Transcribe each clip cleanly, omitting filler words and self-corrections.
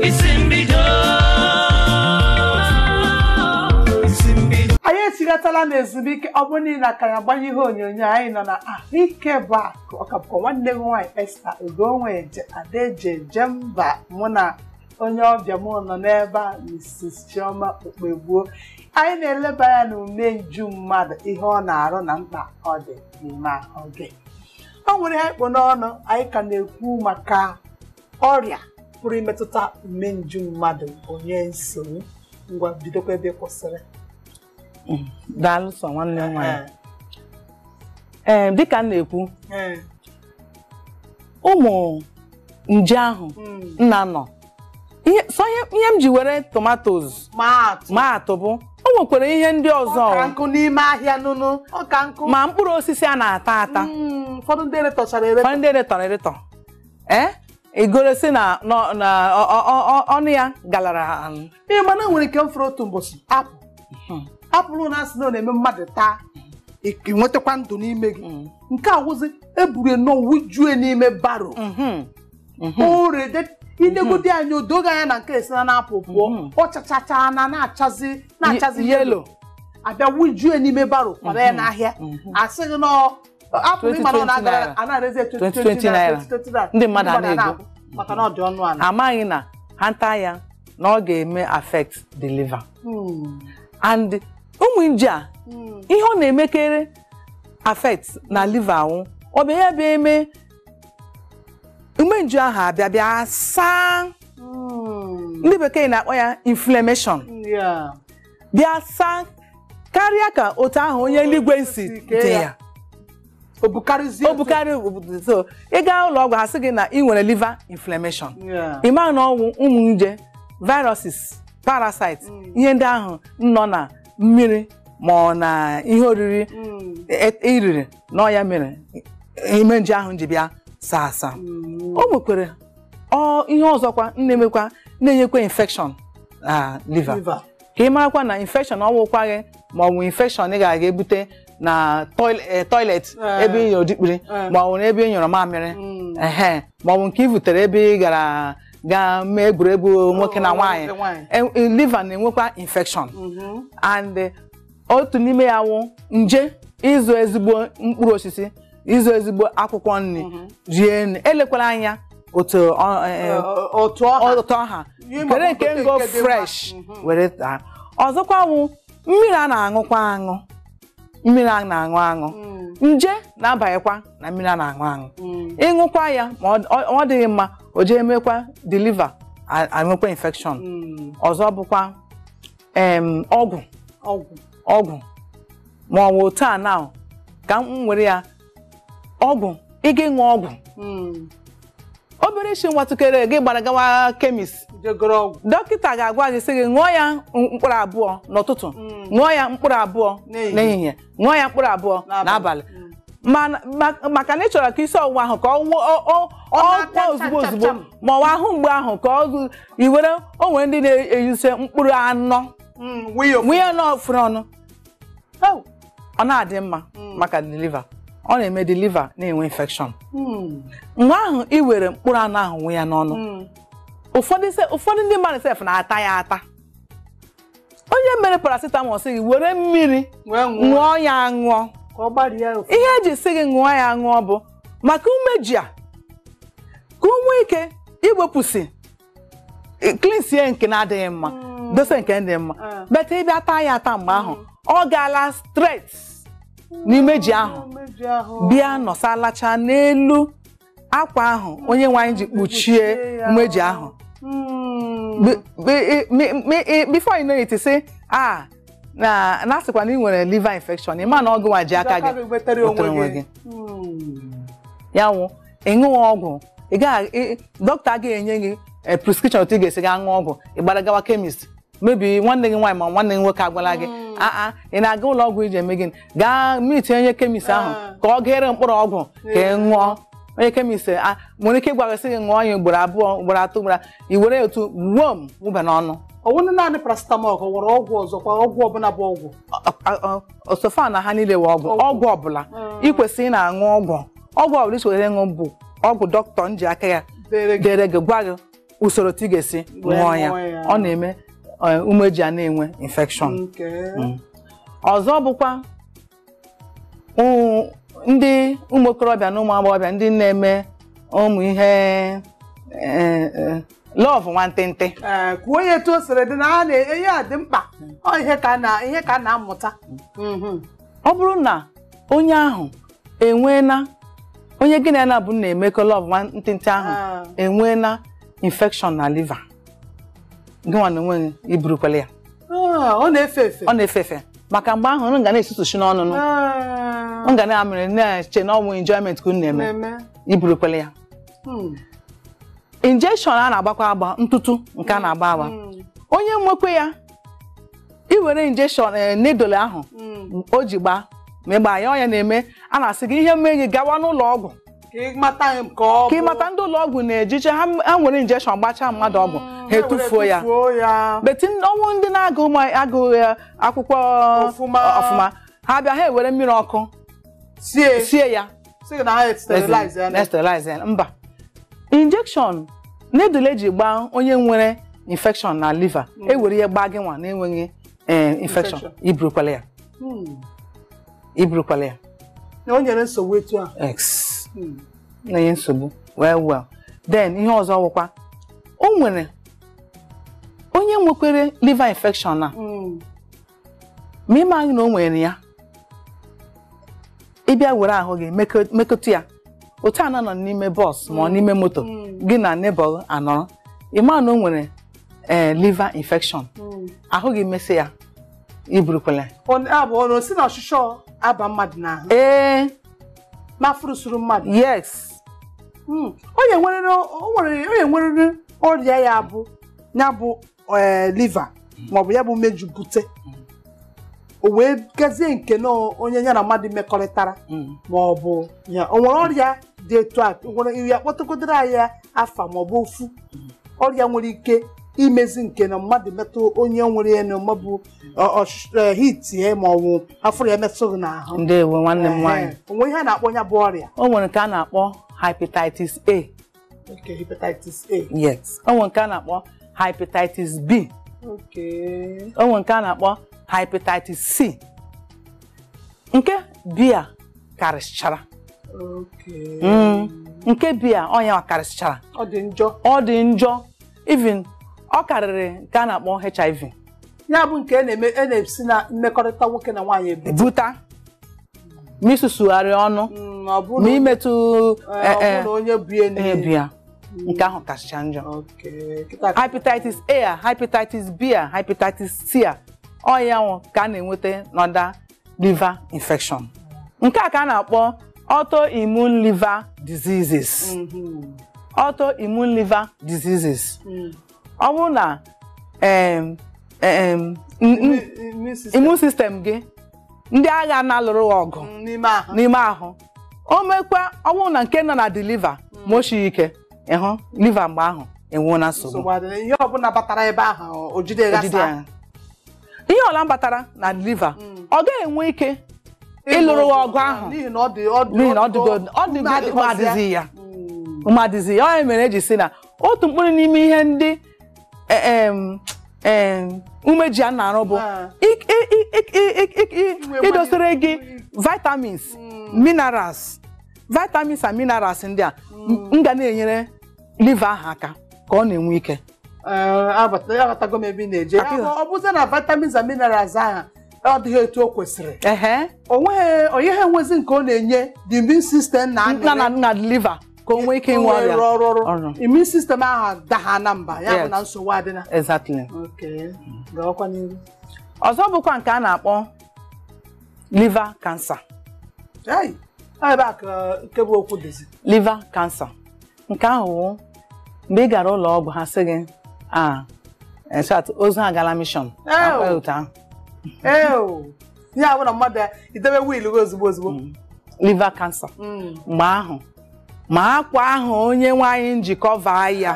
Isi mbido. Isi mbido. Anyị echigatala n'ezumike. Ọ bụrụ niile ka ya gbanye ihe onyonyo, anyị nọ na Ahụike bụ Akụ. Ọka bụkwa nwanne m nwaanyị Esther Ugonweje Adaeje Jemba. Mụ na onye ọbịa m nọ n'ebe a, Mrs. Chioma Okpegbuo. Anyị na-eleba anya na umeju mmadụ, ihe ọ na-arụ na mkpa ọ dị n'ime ahụ gị. O nwere ihe anyị kpụ n'ọnụ. Anyị ka na-ekwu maka ọrịa pụrụ imetụta umeju mmadụ, onye nsogbu. Ngwa, bidokwa ebe ị kwụsịrị. Daalụ sọ, nwanne m nwaanyị. Ee, dịka m na-ekwu, ụmụ nje ahụ nna nọ ihe sọ ihe m ji were tomatoes ma atụ. Ma atụ bụ o nwekwara ihe ndị ọzọ. Ọka nkụ n'ime ahịa nụnụ, ọka nkụ. Ma mkpụrụ osisi a na-ata ata. Ụfọdụ ndị eretọchara eretọ. Ụfọdụ ndị eretọrọ eretọ, ee, igorosi na na ọnụ ya galara anụ. Ihe mana nwere ike m fụrụ otu ụbọchị apple apple na asị na ọ na-eme mmadụ taa ị nwetakwa ndụ n'ime gị. Nke a wụzi eburu nnọọ wujue n'ime barrow. Orede inegodi anya, odoge anya na nke esi na na-apụ pụọ. Ọ chachacha na na-achazi na-achazi yellow. Abịa wujue n'ime barrow, kwara ya n'ahịa, asị gị nọ apple ịma na ọ 20 na-agara naira. a na-arezi 20 20 naira. 20 naira. Ndị mmadụ a na-ego. Maka na ọ dị ọnụ ala. Amaghị na ha nta ya na ọ ga-eme affect the liver and ụmụ nje a, ihe ọ na-emekere affect na liver ahụ, ọ bịa ya bịa eme umeju ahụ abịa bịa saa. Ndị bekee na-akpọ ya inflammation. Bịa saa karịa ka otu ahụ onye eluigwe si kee dị ya. Ya. O bukarịzie. O bukarị. So ị gaa ụlọ ọgwụ, ha sị gị na ị nwere liver inflammation. Ị ma na ọgwụ ụmụ nje, viruses, parasites, ihe ndị ahụ nọ na mmiri ma ọ na ihe oriri iriri na ọ ya mere ime nje ahụ ji bịa saa asa. O nwekwara ọ ihe ọzọkwa na-emekwa, na-enyekwa infection na liver. Liver. Ka ị marakwa na infection ọwụkwa gị ma ọ bụ infection ị ga-aga ebute na toilet, ebe ị nyụrụ dikpiri, ma ọ bụ n'ebe ị nyụrụ mamịrị, ehe, ma ọ bụ nke ị butere ebe ị gara gaa mee egwuregwu nwoke na nwaanyị. Nwoke nwaanyị. Liver na-enwekwa infection and otu n'ime ya wụ nje ịzụ ezigbo mkpụrụ osisi, ịzụ ezigbo akwụkwọ nri rie nri, elekwala anya otu otu ọha. Otu ọha. Ihe ma kere ọ bụ nke gote ngo nke dị mma. Fresh were taa. Ọzọkwa wụ mmiri a na-aṅụkwa aṅụ, mmiri a na-aṅụ aṅụ. Nje na-abanyekwa na mmiri a na-aṅụ aṅụ. Ịṅụkwa ya ma ọ dịghị mma, o jee mekwa the liver anwekwa infection. Ọzọ bụkwa ọgwụ. Ọgwụ. Ọgwụ ma ọ bụ taa na ka m were ya, ọgwụ ị ga-ịṅụ ọgwụ, obere isi nwatụkere gị gbara gawa chemist jegoro ọgwụ. Dọkịta ga-agwa gị sị gị ṅụọ ya mkpụrụ 2 n'ụtụtụ, ṅụọ ya mkpụrụ 2 n'ehihie. N'ehihie, ṅụọ ya mkpụrụ 2 n'abalị. Maka na ị chọrọ ka isi ọwụwa ahụ ka ọ Ọ ọ na-acha pụọ ozugbo cham ozugbo cham. Ma ọ bụ ahụ mgbe ahụ ka ọ i were. O nwere ndị na-eyuse mkpụrụ 4 Wee nwunye n'ofuru ọnụ. Oh. Ọ na-adị mma maka the liver. Ọ na-eme the liver na-enwe infection mgbe ahụ ị were mkpụrụ 4 ahụ nwụ ya n'ọnụ. Ụfọdụ ndị mmadụ sef na-ata ya ata. Onye mere paracetamol sị gị were mmiri wee ṅụọ. Ṅụọ ya ṅụọ. Ka ọ gbarie ofu. Ihe eji sị gị ṅụọ ya ṅụọ bụ maka umeji a, ka o nwee ike iwepụsị, cleansie nke na-adịghị mma, dosa nke dị mma. Beta ịbịa taa ya ata mgbe ahụ, ọ gaala straight n'imeji ahụ. Umeji ahụ. Bịa nọsalacha n'elu akwa ahụ onye nwe anyị ji kpuchie umeji ahụ. Before you know it, sị ah na na asịkwa na ị nwere liver infection. Ị ma na ọgụ nwa ji aka gị wetere wetere onwe onwe gị. Gị. Ya wụ ịṅụọ ọgwụ, ị gaghị dọkịta agaghị enye gị prescription otu ị ga-esi gaa ṅụọ ọgwụ, ị gbara gawa chemist. Maybe nwanne gị nwaanyị ma nwanne gị nwoke agwala gị, aa, ị na-aga ụlọ ọgwụ iji eme gịnị? Gaa meet onye chemist ahụ ka ọ gere mkpụrụ ọgwụ ka ị ṅụọ. Onye chemist a nwere ike ịgwa gị sị gị ṅụọ ya ugboro 2, ugboro 3, ugboro i were otu wom wụba n'ọnụ. Ọ wụrụ naanị paracetamol ka ọ nwere ọgwụ ọzọkwa? Ọgwụ ọbụla bụ ọgwụ. Osofa na ha niile wee ọgwụ. Ọgwụ ọbụla ị kwesịrị ị na-aṅụ, ọgwụ ọbụla ị kwesịrị ịṅụ bụ ọgwụ dọkịta nji aka ya dere gị. Dere gị, gwa gị. usoro otu ị ga-esi ṅụọ ya. Ọ na-eme umeji a na-enwe infection. Ọzọ bụkwa ndị ụmụ okorobịa na ụmụ agbọghọbịa ndị na-eme ụmụ ihe love nwantịntị. Kwuo ya etu o siri dị na ihe a dị mkpa, ọ ihe ka a na-amụta. Ọ bụrụ na onye ahụ enweela, onye gị na ya na-abụ na-emekọ love nwantịntị ahụ enweela infection na liver, gị nwa na onwe gị iburukwala ya. Ọ na-efe efe. Ọ na-efe efe maka mgbe ahụ unu ga na-esusuchi n'ọnụ unu ga na-amịrị na-eche na ọnwụ enjoyment ka unu na-eme, iburukwala ya. Injection a na-agbakwa agba, ntụtụ nke a na-agba agba, onye nwekwe ya iwere injection needle ahụ o ji gbaa ma ịgba ya, ọnya na-eme a na-asị gị ihe mee gị gawa n'ụlọ ọgwụ ka ịmata ndị ụlọ ọgwụ na-ejiche ha nwere injection gbachaa mmadụ ọgwụ ha etufuo ya. Beti ọnwụ ndị na-agụghị akwụkwọ ọfụma ha bịa ha ewere mmiri ọkụ sie ya sterilize ya. Mba, injection needle eji gbaa onye nwere infection na liver ewere ihe gbaa gị nwa na-enweghị infection, iburukwala ya. Iburukwala ya. O nyere nsogbu etu a. X na-enye nsogbu well. Then ihe ọzọ wụkwa, o nwere onye nwekwere liver infection na ma ịma anyị na o nwere ya, ịbịa were ahụ gị mekọta ya otu a nọ n'ime bọs ma ọ n'ime moto gị na neighbor anọrọ, ịma na o nwere liver infection, ahụ gị mesị ya, iburukwala ya. Ọ si na ọchịchọ aba mmadụ n'ahụ. Ee, n'afụrụsuru mmadụ. Yes. Onye nwerere ọrịa ya bụ liver maọbụ ya bụ mmeju bute, o wee gazie nke na onye ya na mmadụ mekọrịtara maọbụ ya o nwere ọrịa dị etu a, nwere ya kpọtụgodoro anyị ya afa maọbụ ofu ọrịa nwere ike imezi nke na mmadụ metụ onye nwere ya na maọbụ hit ya maọbụ afụrụ ya metụghị n'ahụ. Ndewo nwanne m nwaanyị. Onwe ihe a na-akpọ ya bụ ọrịa. O nwere nke a na-akpọ hepatitis A. Okay, hepatitis A. Yes. O nwere nke a na-akpọ hepatitis B. Okay. O nwere nke a na-akpọ hepatitis C. Nke B a karịchara. Okay. Nke B a ọnya karịchara. Ọ dị njọ. Ọ dị njọ. Even ọ karịrị nke a na-akpọ HIV. Ya bụ nke a na-esi na mmekọrịta nwoke na nwaanyị ebuta. Ma isusugharị ọnụ, ma imetụ onye bụ ya, nke ahụ kacha njọ. Hepatitis A a, hepatitis B a, hepatitis C a, ọ ya nwụ ka a na-enweta n'ọda liver infection. Nke a ka a na-akpọ autoimmune liver diseases. Autoimmune liver diseases. Ọ bụrụ na immune system gị ndị agha na-alụrụ ọgụ n'ime ahụ, o mekwa ọ bụrụ na nke nọ na the liver ma o shiri ike, ịhụ liver mgbe ahụ enweo na nsogbu. Ihe ọbụla batara ebe ahụ o jide ya. Ihe ọla batara na liver ọ gaghị enwe ike ịlụrụ ọgụ ahụ n'ihi na ọ dịgo ya ụmadịzi ya. Ọ mere eji sị na otu mkpụrụ n'ime ihe ndị umeji a na-arụ bụ idosere gị vitamins, minerals, vitamins and minerals ndị a m ga na-enyere liver ahụ aka ka ọ na-enwe ike. Aghọtago m ebe ị na-eje. Ọ bụzie na vitamins and minerals ahụ ọ dịghị etu o kwesịrị, onweghị onye ha enwezi nke ọ na-enye the immune system na liver ka o nwee ike inwe ọrịa ọrụ. Immune system ahụ daha na mba ya bụ na nsogbu adịna. Exactly. Okay. Gawakwa n'ihu. Ọzọ bụkwa nke a na-akpọ liver cancer. Ebe a ka nke bụ okwu dịzi. Liver cancer nke ahụ mgbe ị gara ụlọ ọgwụ ha sị gị ozu agala mission. Ya bụ na mmadụ idebe wiil gị ozugbo ozugbo. Liver cancer mgbe ahụ ma akwa ahụ onye nwaanyị njikọ vaa ya,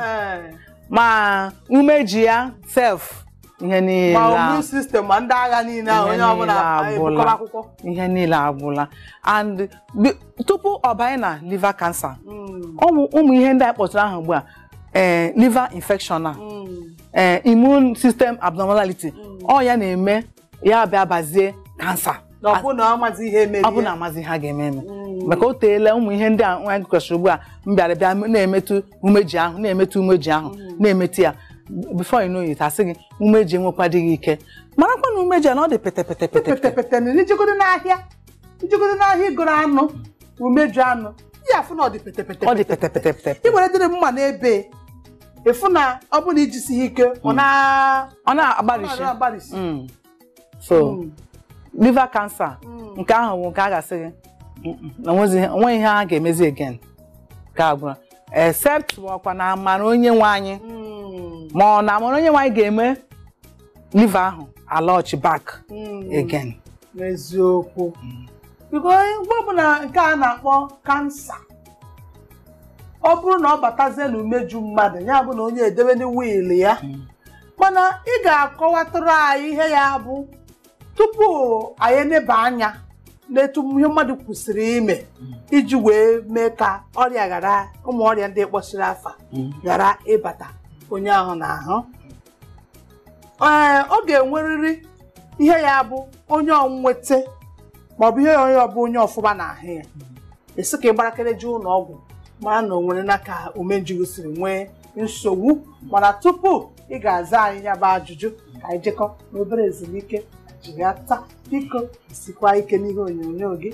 ma umeji ya self, ihe niile, ma immune system, ma ndị agha niile ahụ, onye ọbụla ebukọrọ akwụkwọ, ihe niile agwụla. And tupu ọ banye na liver cancer, ụmụ ihe ndị a kpọtụrụ ahụ ugbu a, Liver infection a, immune system abnormality, ọ ya na-eme ya bịa bazie kansa. Na ọ bụ na ọ mazi ihe mere. Ọ bụ na amazi ha ga-eme eme, maka o teela ụmụ ihe ndị a nwaanyị kwesịrị ugbu a m bịara bịa na-emetụ umeji ahụ, na-emetụ umeji ahụ, na-emetụ ya. Before you know it, asị gị umeji enwekwadịghị ike. Marakwa na umeji a na ọ dị pete pete pete. Pete pete na ijegodo n'ahịa, ijegodo n'ahịa igoro anụ, umeju anụ ya, afụ na ọ dị pete pete. Ọ dị pete pete pete. Ị were dịrị mma n'ebe efu na ọ bụ na ijisi ike, ọ na ọ na-agbarịsị. Ọ na-agbarịsị. So liver cancer nke ahụ bụ nke a ga-asị gị na onweghị ihe a ga-emezi again, ka agwụra, except ma ọkwa na amara onye nwe anyị, ma ọ na amara onye nwe anyị ga-eme liver ahụ alọchi back again. N'eziokwu, biko, mgbe ọbụla nke a na-akpọ kansa, ọ bụrụ na ọ batazie na umeju mmadụ, ya bụ na onye edebe wiil ya. Mana ị ga-akọwatụrụ anyị ihe ya bụ tupu anyị eneba anya n'etu ihe mmadụ kwụsịrị ime iji wee mee ka ọrịa ghara, ụmụ ọrịa ndị kpọchiri afa ghara ịbata onye ahụ n'ahụ. Ee, ọ ga-enwerịrị ihe ya bụ onye ọnwete maọbụ ihe onye ọbụ onye ọfụma n'ahụ ya, esi ka ị gbarakere jee ụlọ ọgwụ mara na o nwere na ka umeju siri nwee nsogbu. Mana tupu ị ga-aza anyị ya bụ ajụjụ, ka anyị jekọ n'obere ezumike jiri ata. Biko, sikwa ike n'ihe onyonyo gị.